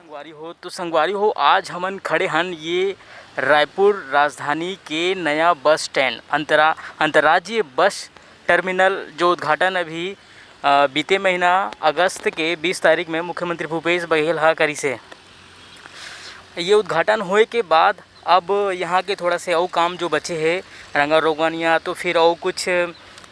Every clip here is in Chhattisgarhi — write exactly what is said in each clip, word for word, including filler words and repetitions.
संगवारी हो, तो संगवारी हो, आज हमन खड़े हन ये रायपुर राजधानी के नया बस स्टैंड, अंतरा-, अंतर्राज्यीय बस टर्मिनल, जो उद्घाटन अभी, अ, बीते महीना अगस्त के बीस तारीख में मुख्यमंत्री भूपेश बघेल ह करिस हे। ये उद्घाटन होए के बाद अब यहाँ के थोड़ा से अउ काम जो बचे हे, रंगा रोगन या तो फिर अउ कुछ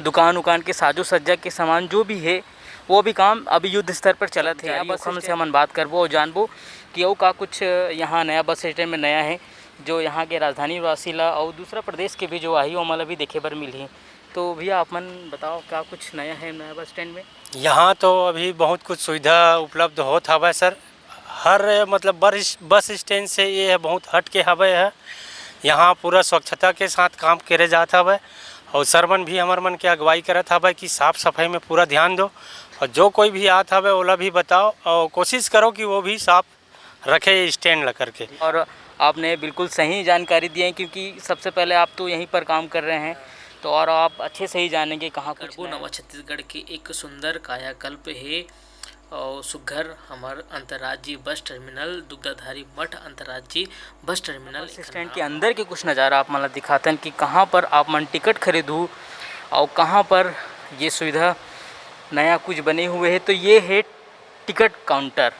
दुकान उकान के साजो सज्जा के सामान जो भी हे, वो भी काम अभी युद्ध स्तर पर चलत हे। जारी अब बस हमन से स्टैंड हमन बात करबो और जानबो कि अउ का कुछ यहाँ नया बस स्टैंड में नया हे, जो यहाँ के राजधानी वासी ला अउ दूसरा प्रदेश के भी जो आही, ओमन ला भी देखे बर मिलही। तो भैया, आप मन बताओ, क्या कुछ नया है नया बस स्टैंड में? यहाँ तो अभी बहुत कुछ सुविधा उपलब्ध होत हवय सर। हर, मतलब, बस, बस स्टैंड से ये ह बहुत हट के हवय ह। यहाँ पूरा स्वच्छता के साथ काम करे जात हवय और सर मन भी हमर मन के अगुवाई करत हवय कि साफ सफाई में पूरा ध्यान दो और जो कोई भी आत हवय, ओला भी बताओ और कोशिश करो कि वो भी साफ रखे स्टैंड ला करके। और आपने बिल्कुल सही जानकारी दी है, क्योंकि सबसे पहले आप तो यहीं पर काम कर रहे हैं, तो और आप अच्छे से ही जानेंगे कहाँ कुछ करबो नया। नवा छत्तीसगढ़ के एक सुंदर कायाकल्प हे और सुघ्घर हमर अंतर्राज्यीय बस टर्मिनल, दुग्धाधारी मठ अंतर्राज्यीय बस टर्मिनल बस स्टैंड के अंदर के कुछ नज़ारा आप मन ला दिखातन कि कहाँ पर आप मन टिकट खरीदहू और कहाँ पर ये सुविधा नया कुछ बने हुए है। तो ये है ticket counter,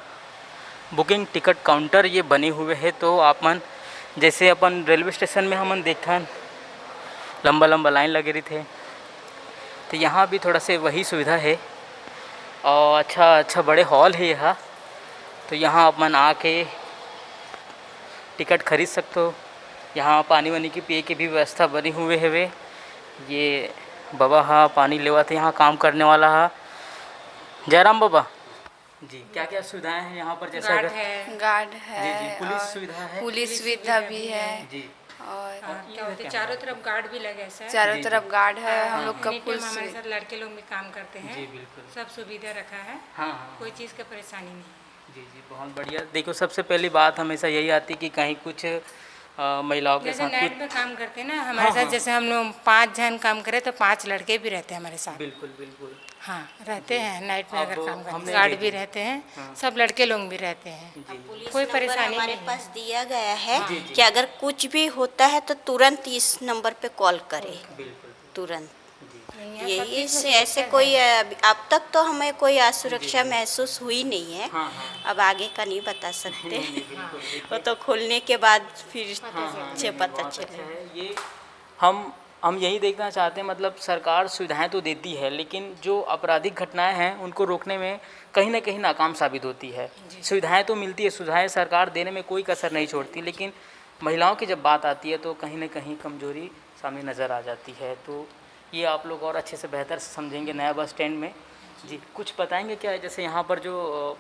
booking ticket counter ये बने हुए है। तो आप मन जैसे अपन रेलवे स्टेशन में हमन देखथन, लंबा लंबा लाइन लगे रहिथे, तो यहाँ भी थोड़ा से वही सुविधा है। और अच्छा अच्छा बड़े हॉल है यहाँ, तो यहाँ आप मन आके टिकट खरीद सकते हो। यहाँ पानी वानी की पिए की भी व्यवस्था बनी हुए हवे। ये बाबा हा पानी लेवत हे, यहाँ काम करने वाला हा जयराम बाबा। जी, क्या क्या सुविधाएं हैं यहाँ पर? जैसे गार्ड अगर है। गार्ड जी जी, है पुलिस और सुविधा है। पुलिस सुविधा भी है। जी। और हाँ, और ये क्या होते क्या चारों है? तरफ गार्ड भी लगे हैं सर। चारों जी, तरफ जी। गार्ड है। हाँ, हम हाँ। लोग का एनी टाइम फुल हमारे सुवि- साथ लड़के लोग भी काम करते हैं। जी, बिल्कुल। सब सुविधा रखा है। हाँ, हाँ, कोई हाँ। चीज़ का परेशानी नहीं है। जी जी, बहुत बढ़िया। देखो, सबसे पहली बात हमेशा यही आती कि कहीं कुछ, अ, महिलाओं के जैसे साथ नाइट कुछ में काम करते हैं ना हमारे हाँ, साथ, हाँ। जैसे हम लोग पाँच जन काम करें तो पाँच लड़के भी रहते हैं हमारे साथ। बिल्कुल बिल्कुल। हाँ, रहते जी। हैं नाइट में, अब अगर काम करते हमने गार्ड जी, भी जी। रहते हैं, हाँ। सब लड़के लोग भी रहते हैं। जी। पुलिस कोई नंबर परेशानी हमारे नहीं है। पास दिया गया है हाँ। जी, जी। कि अगर कुछ भी होता है तो तुरंत इस नंबर पे कॉल करें। बिल्कुल। तुरंत। जी। यहाँ सब यही चीज़ से में ऐसे सुविधा कोई, है। अ, अब तक तो हमें कोई असुरक्षा जी, जी। महसूस हुई नहीं है। हाँ, हाँ। अब आगे का नहीं बता सकते। नहीं, नहीं, बिल्कुल, बिल्कुल। वो तो खुलने के बाद फिर हाँ, हाँ, से नहीं, नहीं, पता बहुत चले। अच्छा है। ये हम, हम यही देखना चाहते हैं, मतलब, सरकार सुविधाएं तो देती है, लेकिन जो आपराधिक घटनाएं हैं, उनको रोकने में कहीं ना कहीं नाकाम साबित होती है। जी। सुविधाएं तो मिलती है, सुविधाएं सरकार देने में कोई कसर नहीं छोड़ती, लेकिन महिलाओं की जब बात आती है, तो कहीं ना कहीं कमजोरी सामने नज़र आ जाती है। तो ये आप लोग और अच्छे से, बेहतर से समझेंगे नया बस स्टैंड में। जी, कुछ बताएंगे क्या, जैसे यहाँ पर जो, अ,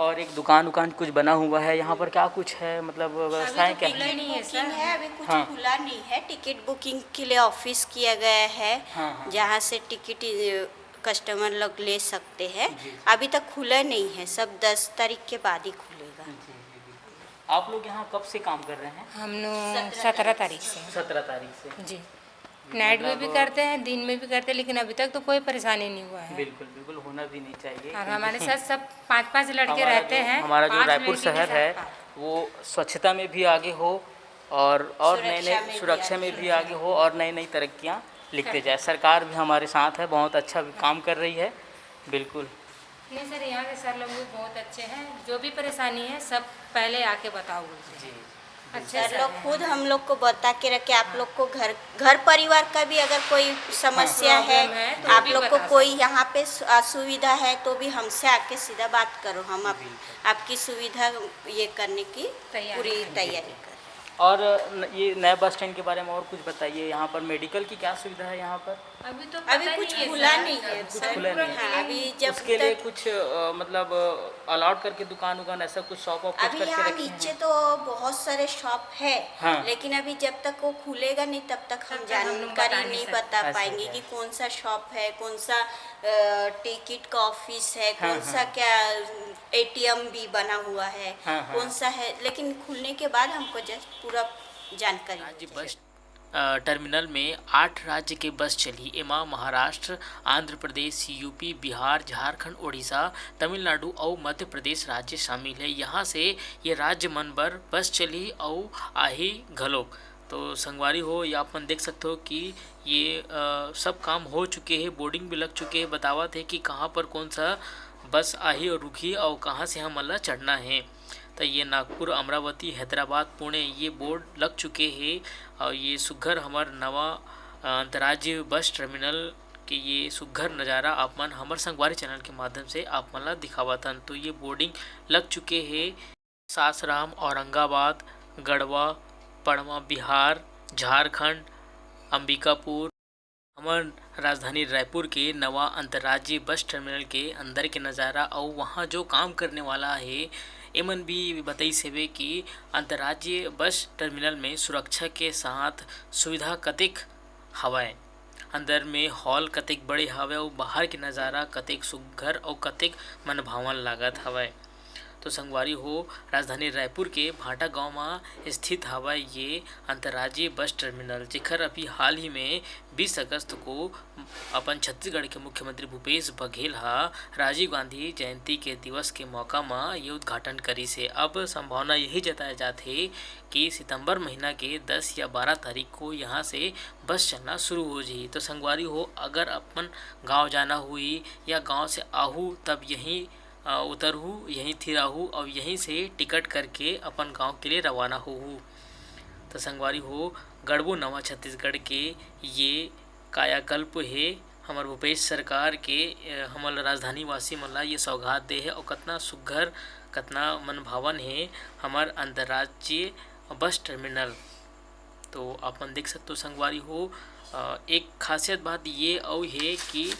और एक दुकान उकान कुछ बना हुआ है, यहाँ पर क्या कुछ है, मतलब, अभी व्यवस्थाएं तो क्या खुला हैं? नहीं है, सर। बुकिंग है, अभी कुछ हाँ। खुला नहीं है। टिकट बुकिंग के लिए ऑफिस किया गया है, हाँ, हाँ। जहाँ से टिकट, अ, कस्टमर लोग ले सकते हैं। जी, जी। अभी तक खुला नहीं है, सब दस तारीख के बाद ही खुलेगा। जी, जी, बिल्कुल। आप लोग यहाँ कब से काम कर रहे हैं? हम लोग सत्रह सत्रह तारीख तारीख से। से। सत्रह तारीख से। जी। नाइट में भी मतलब करते हैं, दिन में भी करते हैं, लेकिन अभी तक तो कोई परेशानी नहीं हुआ है। बिल्कुल, बिल्कुल होना भी नहीं चाहिए, और क्योंकि हमारे साथ सब पाँच-पाँच लड़के हमारा रहते जो, हैं, हमारा जो पाँच रायपुर लड़के के शहर साथ है, पाँच। वो स्वच्छता में भी आगे हो और, और नए-नए सुरक्षा में भी सुरक्षा आगे में भी हो। आगे हो और नई-नई तरक्कियाँ लिखते जाए। सरकार भी हमारे साथ है, बहुत अच्छा भी काम कर रही है। बिल्कुल। नहीं सर, यहाँ के सर लोग भी बहुत अच्छे हैं, जो भी परेशानी है सब पहले आके बताओ बोलते हैं। जी। अच्छे सर सर लोग हैं। खुद हम लोग को बता के रखे, आप लोग को घर, घर परिवार का भी अगर कोई समस्या है, प्रॉब्लम है, तो आप भी लोग को बता कोई सकते हैं। यहाँ पे सु-, असुविधा है तो भी हमसे आके सीधा बात करो, हम आप, जी। आपकी सुविधा ये करने की तैयारी पूरी करें। तैयारी करें। और न-, ये नया बस स्टैंड के बारे में और कुछ बताइए, यहाँ पर मेडिकल की क्या सुविधा है यहाँ पर? अभी तो अभी पता कुछ नहीं है खुला सर। नहीं है कुछ सर। खुला नहीं है। हाँ, अभी जब उसके लिए तक कुछ, अ, मतलब, अ, अलॉट करके दुकान उकान ऐसा कुछ शॉप वॉप कुछ अभी करके यहाँ रखे हैं? नीचे तो बहुत सारे शॉप है, हाँ। लेकिन अभी जब तक वो खुलेगा नहीं तब तक हम तब तक हम लोग जानकारी बता नहीं नहीं सकते। बता अच्छा, पाएंगे अच्छा। कि कौन सा शॉप है, कौन सा, अ, टिकट का ऑफिस है, हाँ, कौन सा हाँ। क्या एटीएम भी बना हुआ है, हाँ, हाँ। कौन सा है, लेकिन खुलने के बाद हमको जस्ट पूरा जानकारी आज हो जाएगा। बस अ, टर्मिनल में आठ राज्य के बस चलही। एमा महाराष्ट्र, आंध्र प्रदेश, यूपी, बिहार, झारखंड, ओडिशा, तमिलनाडु अउ मध्य प्रदेश राज्य शामिल हे। यहाँ से ये राज्य मन बर बस चलही अउ आही घलोक। तो संगवारी हो, ये आप मन देख सकते हो कि ये, अ, सब काम हो चुके हे, बोर्डिंग भी लग चुके हे। बतावत हे कि कहाँ पर कौन सा बस आही और रुकही और कहाँ से हमन ला चढ़ना हे। तो ये नागपुर, अमरावती, हैदराबाद, पुणे ये बोर्ड लग चुके हे और ये सुग्घर हमर नवा, अ, अंतर्राज्य बस टर्मिनल के ये सुग्घर नज़ारा आप मन हमर संगवारी चैनल के माध्यम से आप मन ला दिखावत हन। तो ये बोर्डिंग लग चुके हे। सासाराम, औरंगाबाद, गढ़वा, पड़वा, बिहार, झारखंड, अंबिकापुर, हमर राजधानी रायपुर के नवा अंतर्राज्यीय बस टर्मिनल के अंदर के नज़ारा अउ वहाँ जो काम करने वाला हे, एमन भी बताइस हेवे कि अंतर्राज्यीय बस टर्मिनल में सुरक्षा के साथ सुविधा कतेक हवय, अंदर में हॉल कतेक बड़े हवय अउ बाहर के नज़ारा कतेक सुघ्घर अउ कतेक मनभावन लागत हवय। तो संगवारी हो, राजधानी रायपुर के भाटा गांव म स्थित हवय ये अंतर्राज्यीय बस टर्मिनल, जेकर अभी हाल ही में बीस अगस्त को अपन छत्तीसगढ़ के मुख्यमंत्री भूपेश बघेल ह राजीव गांधी जयंती के दिवस के मौका म ये उद्घाटन करिस हे। अब संभावना यही जताया जात हे कि सितंबर महीना के दस या बारह तारीख को यहाँ से बस चलना शुरू हो जाही। तो संगवारी हो, अगर अपन गांव जाना हुई या गांव से आहू, तब यहीं, अ, उतरहू, यहीं थिराहू और यहीं से टिकट करके अपन गांव के लिए रवाना होहू। तो संगवारी हो, गढ़बो नवा छत्तीसगढ़ के ये कायाकल्प हे, हमर भूपेश सरकार के, अ, हमर राजधानी वासी मन ला ये सौगात दे हे और कतना सुघ्घर, कतना मनभावन हे हमर अंतर्राज्यीय बस टर्मिनल। तो आप मन देख सकते हो संगवारी हो, अ, एक खासियत बात ये अउ हे कि,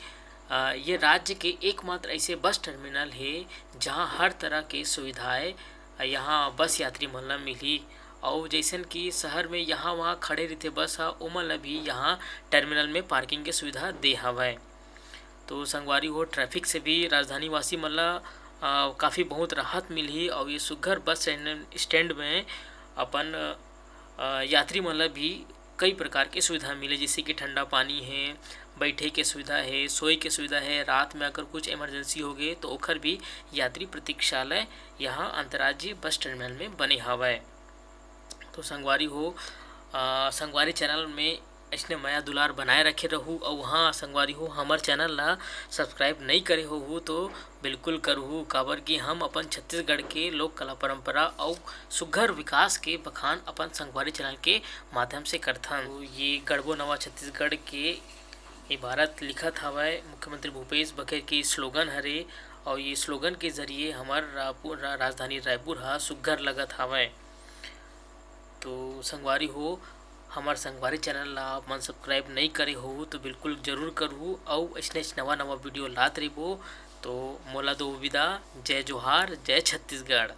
अ, ये राज्य के एकमात्र ऐसे बस टर्मिनल हे, जहाँ हर तरह के सुविधाएं, अ, यहाँ बस यात्री मन ला मिलही। अउ जैसन कि शहर में यहाँ वहाँ खड़े रहिथे बस ह, ओमन ला भी यहाँ टर्मिनल में पार्किंग के सुविधा दे हवय। तो संगवारी हो, ट्रैफिक से भी राजधानी वासी मन ला, अ, काफ़ी बहुत राहत मिलही अउ ये सुघ्घर बस स्टैंड, स्टैंड में अपन, अ, यात्री मन ला भी कई प्रकार के सुविधा मिले, जैसे कि ठंडा पानी हे, बैठे के सुविधा हे, सोए के सुविधा हे, रात में अगर कुछ इमरजेंसी हो गए तो ओखर भी यात्री प्रतीक्षालय यहाँ अंतर्राज्यीय बस टर्मिनल में बने हवय। तो संगवारी हो, अ, संगवारी चैनल में अइसने मया दुलार बनाए रखे रहू। अउ हाँ संगवारी हो, हमर चैनल ला सब्सक्राइब नई करे होहू तो बिल्कुल करहू, काबर कि हम अपन छत्तीसगढ़ के लोक कला परंपरा अउ सुघ्घर विकास के बखान अपन संगवारी चैनल के माध्यम से करथन। तो ये गढ़बो नवा छत्तीसगढ़ के इबारत लिखत हवय मुख्यमंत्री भूपेश बघेल के स्लोगन हरे, अउ ये स्लोगन के जरिए हमर रायपुर, रा-, राजधानी रायपुर ह सुघ्घर लगत हवय। तो संगवारी हो, हमर संगवारी चैनल ला आप मन सब्सक्राइब नई करे होहू तो बिल्कुल जरूर करहू, अउ अइसने नवा नवा वीडियो लात रहिबो। तो मोला दो विदा, जय जोहार, जय छत्तीसगढ़।